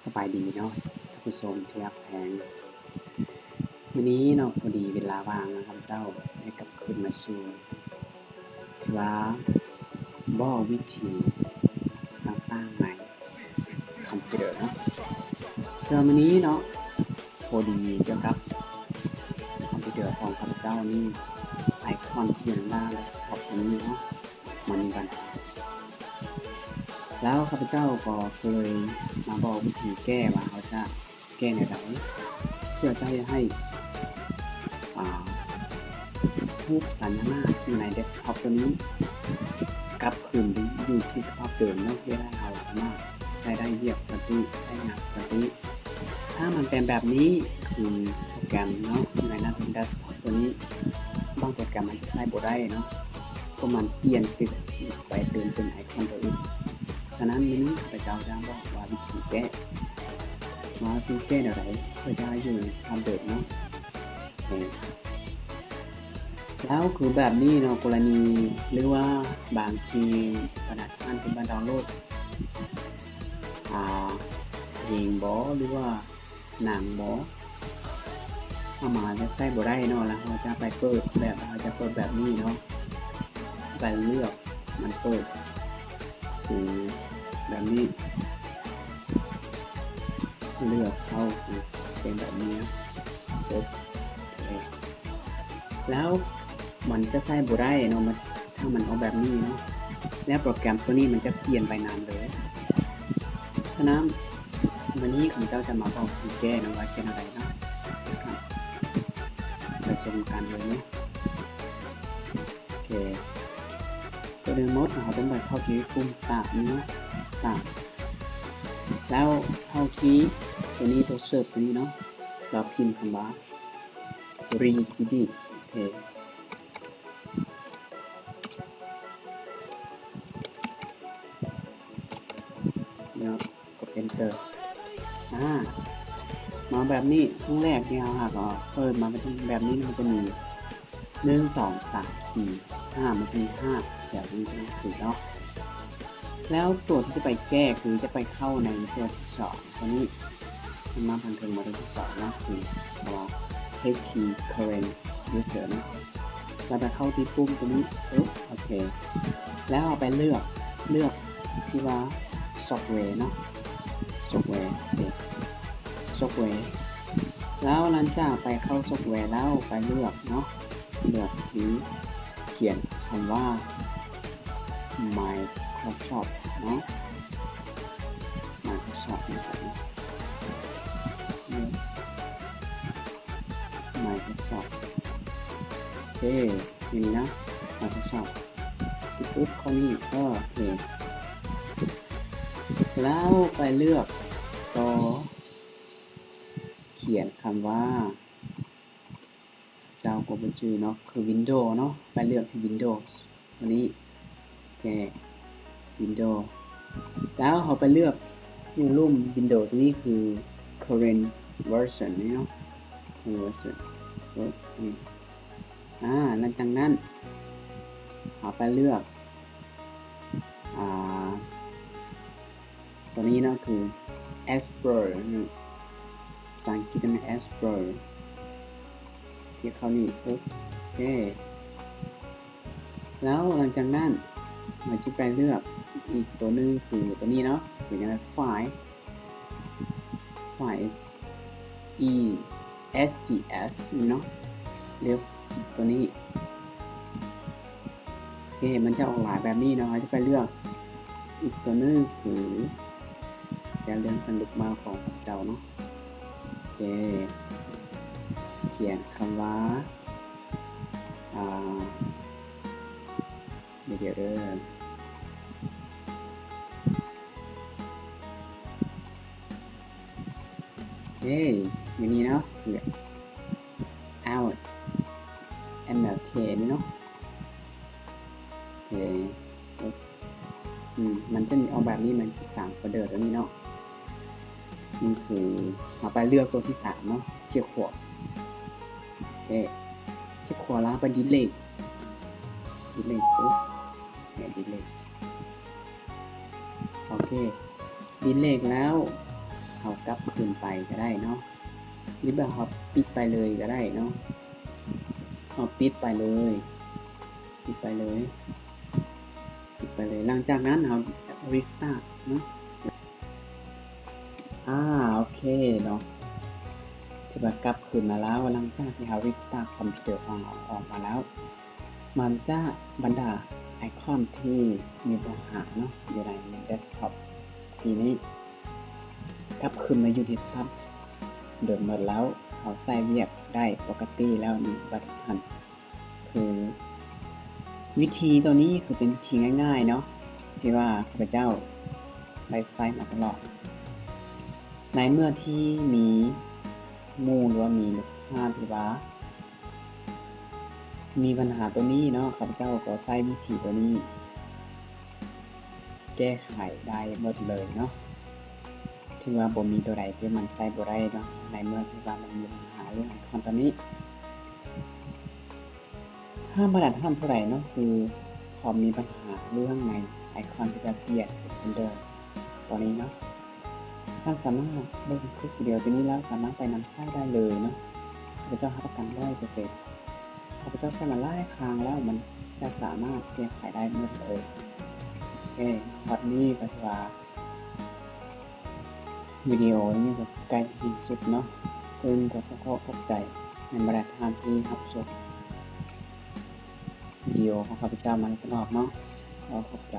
ສະບາຍດີເນາະ ທ່ານຜູ້ຊົມທີ່ຮັກແພງ. ມື້ນີ້ເນາະ ພໍດີເວລາວ່າງເນາະ ຂ້າພະເຈົ້າໄດ້ກັບຄືນມາສູ່ທີ່ວ່າບອກວິທີຕ່າງໆໃນຄອມພິວເຕີເນາະ. ເຊິ່ງມື້ນີ້ເນາະ ພໍດີກ່ຽວກັບຄອມພິວເຕີຂອງຂ້າພະເຈົ້ານີ້ ໄອຄອນທີ່ຢູ່ໜ້າເດັສທັອບຕົວນີ້ເນາະ ມັນມີບັນຫາ ແລ້ວຂ້າພະເຈົ້າກໍເລີຍມາບອກວິທີແກ້ວ່າເຮົາຈະແກ້ແນວໃດ ເພື່ອຈະເຮັດໃຫ້ ອ່າ ຮູບສັນຍານາກຢູ່ໃນເດັສທັອບຕົວນີ້ ກັບຄືນຢູ່ທີ່ສະພາບເດີມເນາະ ເພື່ອໃຫ້ເຮົາສາມາດໃຊ້ໄດ້ວຽກປົກກະຕິ ໃຊ້ງານປົກກະຕິ. ຖ້າມັນເປັນແບບນີ້ ຄືໂປຣແກຣມເນາະ ຢູ່ໃນໜ້າເດັສທັອບຕົວນີ້ ບາງໂປຣແກຣມມັນຈະໃຊ້ບໍ່ໄດ້ເນາະ ເພາະມັນປ່ຽນໄປເປັນ ເປັນໄອຄອນຕົວອື່ນ. ສະນັ້ນ ມື້ນີ້ຂ້າພະເຈົ້າຈະບອກວ່າວິທີແກ້ ວ່າຊິແກ້ແນວໃດ ເພື່ອຈະໃຫ້ຢູ່ໃນສະພາບເດີມເນາະ. ແລ້ວຄືແບບນີ້ເນາະ ກໍລະນີ ຫຼືວ່າບາງທີບັນດາທ່ານທີ່ມາດາວໂຫຼດ ອ່າ ເພງບໍ ຫຼືວ່າໜັງບໍ ເຮົາມາຈະໃຊ້ບໍ່ໄດ້ເນາະ ແລ້ວເຮົາຈະໄປເປີດແບບ ເຮົາຈະເປີດແບບນີ້ເນາະ ໄປເລືອກມັນເປີດ ຄືແບບນີ້ ເລືອກເຂົ້າເປັນແບບນີ້ເນາະ ເປີດ ແລ້ວມັນຈະໃຊ້ບໍ່ໄດ້ເນາະ ມັນ ຖ້າມັນອອກແບບນີ້ເນາະ ແລ້ວໂປຣແກຣມຕົວນີ້ມັນຈະປ່ຽນໄປນຳເລີຍ. ສະນັ້ນ ມື້ນີ້ຂ້າພະເຈົ້າຈະມາບອກວິທີແກ້ເນາະ ວ່າແກ້ແນວໃດເນາະ ໄປຊົມກັນເລີຍເນາະ. ໂອເຄ ກ່ອນອື່ນໝົດ ເຮົາຕ້ອງໄປເຂົ້າທີ່ປຸ່ມສະຕາດນີ້ເນາະ ສະຕາດ ແລ້ວເຂົ້າທີ່ຕົວນີ້ ຕົວເສີດຕົວນີ້ເນາະ ແລ້ວພິມຄຳວ່າ Rigidity ໂອເຄ ເນາະ ກົດ Enter. ອາ ມາແບບນີ້ ຄັ້ງແລກທີ່ເຮົາຫາກເອົາເປີດມາເປັນແບບນີ້ ມັນຈະມີ ໜຶ່ງ ສອງ ສາມ ສີ່ ຫ້າ ມັນຈະມີຫ້າແຖວຢູ່ຈັ່ງຊີ້ເນາະ. ແລ້ວຕົວທີ່ຈະໄປແກ້ ຄືຈະໄປເຂົ້າໃນຕົວທີ່ສອງ ຕົວນີ້ ມາທາງເທິງ ມາຕົວທີ່ສອງເນາະ ຄືຄຳວ່າ H T Current User ເນາະ. ແລ້ວໄປເຂົ້າທີ່ປຸ່ມຕົວນີ້ ປຶບ ໂອເຄ ແລ້ວເຮົາໄປເລືອກ ເລືອກທີ່ວ່າ Software ເນາະ Software ໂອເຄ Software. ແລ້ວຫຼັງຈາກໄປເຂົ້າ Software ແລ້ວ ໄປເລືອກເນາະ ເລືອກທີ່ຂຽນຄຳວ່າ Microsoft ເນາະ Microsoft ນີ້ໃສ່ເນາະ Microsoft ໂອເຄ ນີ້ນະ Microsoft ປຶບ ເຂົ້ານີ້ ໂອເຄ ແລ້ວໄປເລືອກຕໍ່ ຂຽນຄຳວ່າ ເຈົ້າກໍບໍ່ຈື່ເນາະ ຄື Windows ເນາະ ໄປເລືອກທີ່ Windows ຕົວນີ້ ໂອເຄ Windows ແລ້ວເຮົາໄປເລືອກຢູ່ລຸ່ມ Windows ຕົວນີ້ຄື Current Version ນີ້ເນາະ Current Version ເອີ ອາ ຫຼັງຈາກນັ້ນ ເຮົາໄປເລືອກ ອາ ຕົວນີ້ເນາະ ຄື Explorer ເນາະ ພາສາອັງກິດແມ່ນ Explorer ຄລິກເຂົ້ານີ້ ໂອເຄ ແລ້ວຫຼັງຈາກນັ້ນ ມັນຈະໄປເລືອກອີກຕົວໜຶ່ງ ຄືຕົວນີ້ເນາະ ຄືຫຍັງ File File E S T S ນີ້ເນາະ ເລືອກຕົວນີ້ ໂອເຄ ມັນຈະອອກຫຼາຍແບບນີ້ເນາະ ເຮົາຈະໄປເລືອກອີກຕົວໜຶ່ງ ຄືຈະເລືອກເປັນລູກເມົາຂອງເຈົ້າເນາະ ໂອເຄ ຂຽນຄຳວ່າ ອ່າ ດຽວໆເດີ ໂອເຄ ຢູ່ນີ້ເນາະ ຄື Out and OK ນີ້ເນາະ ໂອເຄ ອືມ ມັນຈະມີອອກແບບນີ້ ມັນຈະສ້າງໂຟນເດີຕົວນີ້ເນາະ ນີ້ຄືເຮົາໄປເລືອກຕົວທີສາມເນາະ ຄລິກຂວາ ໂອເຄ ຄລິກຂວາແລ້ວໄປ Delete Delete ປຸບ Delete ໂອເຄ Delete ແລ້ວ ເຮົາກັບຄືນໄປກໍໄດ້ເນາະ ຫຼືວ່າເຮົາປິດໄປເລີຍກໍໄດ້ເນາະ. ເຮົາປິດໄປເລີຍ ປິດໄປເລີຍ ປິດໄປເລີຍ. ຫຼັງຈາກນັ້ນເຮົາ restart ເນາະ. ອາ ໂອເຄເນາະ ຖືວ່າກັບຄືນມາແລ້ວ ຫຼັງຈາກທີ່ເຮົາ restart ຄອມພິວເຕີຂອງເຮົາອອກມາແລ້ວ. ມັນຈະ ບັນດາໄອຄອນທີ່ມີບັນຫາເນາະ ຢູ່ໃນເດັສທັອບທີ່ນີ້ ກັບຄືນມາຢູ່ທີ່ສະພາບເດີມໝົດແລ້ວ. ເຮົາໃຊ້ວຽກໄດ້ປົກກະຕິແລ້ວນີ້ ບັດຫັ້ນ ຄືວິທີໂຕນີ້ຄືເປັນວິທີງ່າຍໆເນາະ ທີ່ວ່າຂ້າພະເຈົ້າໄດ້ໃຊ້ມາຕະຫຼອດ. ໃນເມື່ອທີ່ມີໝູ່ ຫຼືວ່າມີລູກຄ້າທີ່ວ່າ ມີບັນຫາໂຕນີ້ເນາະ ຂ້າພະເຈົ້າກໍໃຊ້ວິທີໂຕນີ້ແກ້ໄຂໄດ້ໝົດເລີຍເນາະ. ຖືວ່າບໍ່ມີໂຕໃດທີ່ມັນໃຊ້ບໍ່ໄດ້ເນາະ ໃນເມື່ອທີ່ວ່າມັນມີບັນຫາເລື່ອງໄອຄອນໂຕນີ້. ຖ້າບັນດາທ່ານຜູ້ໃດເນາະ ຄືເຂົາມີບັນຫາເລື່ອງໃນໄອຄອນທີ່ວ່າ Create Defender ໂຕນີ້ເນາະ ທ່ານສາມາດເບິ່ງຄລິບວິດີໂອໂຕນີ້ແລ້ວສາມາດໄປນຳໃຊ້ໄດ້ເລີຍເນາະ. ຂ້າພະເຈົ້າຮັບປະກັນຮ້ອຍເປີເຊັນ ຂ້າພະເຈົ້າໃຊ້ມາຫຼາຍຄັ້ງແລ້ວ ມັນຈະສາມາດແກ້ໄຂໄດ້ໝົດເລີຍ. ໂອເຄ ຮອດນີ້ກໍຖືວ່າວິດີໂອນີ້ກໍໃກ້ຊິສິ້ນສຸດເນາະ. ເພິ່ນກໍຂໍຂອບໃຈໃນບັນດາທ່ານທີ່ຮັບຊົມວິດີໂອຂອງຂ້າພະເຈົ້າມາໂດຍຕະຫຼອດເນາະ. ຂໍຂອບໃຈ.